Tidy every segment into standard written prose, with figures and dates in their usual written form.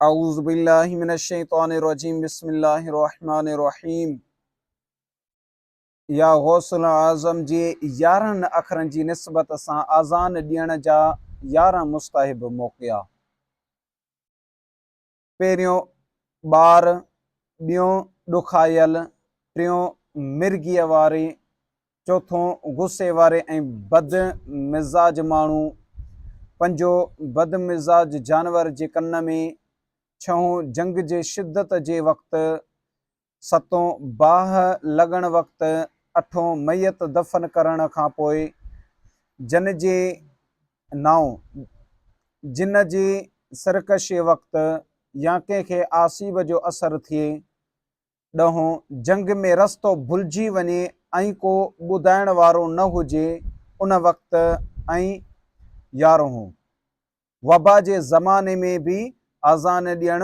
اعوذ بالله من الشيطان الرجيم بسم الله الرحمن الرحيم يا غوث الاعظم جي 11 اکرن جي نسبت سان اذان ڏيڻ جا 11 مستحب موقعا. پهريون ٻار، ٻيون ڏکايل، ٽيون مرگيء واري، چوٿون غصي واري ۽ بد مزاج ماڻهو، پنجون بد مزاج جانور جي ڪن ۾، ڇهون جنگ جي شدت جي وقت، ستون باهه لڳڻ وقت، اٺون ميت دفن ڪرڻ کان پوء، جن جي نائون جن جي سرڪشي وقت يا ڪنهن کي آسيب جو اثر ٿئي، ڏهون جنگ ۾ رستو ڀلجي وڃي ۽ ڪو ٻڌائڻ وارو نه هجي ان وقت ۽ يارهون وبا جي زماني ۾ به اذان ڏيڻ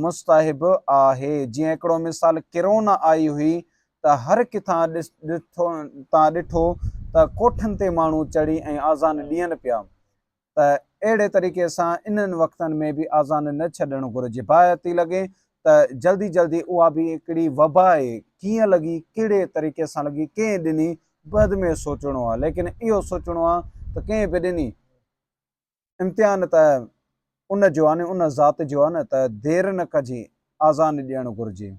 مستحب آهي. جيئن هڪڙو مثال ڪرونا آئي هئي ته هر ڪٿان تان ڏٺو ته ڪوٺن تي ماڻهو چڙهي ۽ اذان ڏين پيا ته اهڙي طريقي سان انهن وقتن ۾ به اذان نه ڇڏڻ گهرجي. باهه ٿي لڳي ته جلدي جلدي اها به هڪڙي وبا آهي ڪيئن لڳي ڪهڙي طريقي سان لڳي ڪنهن ڏني بعد ۾ سوچڻو آهي ليڪن اهو سوچڻو آهي ته ڪنهن به ڏني امتحان ته ان جو آهي نه ان ذات جو آهي نه ته دير نه ڪجي آذان ڏيڻ گهرجي.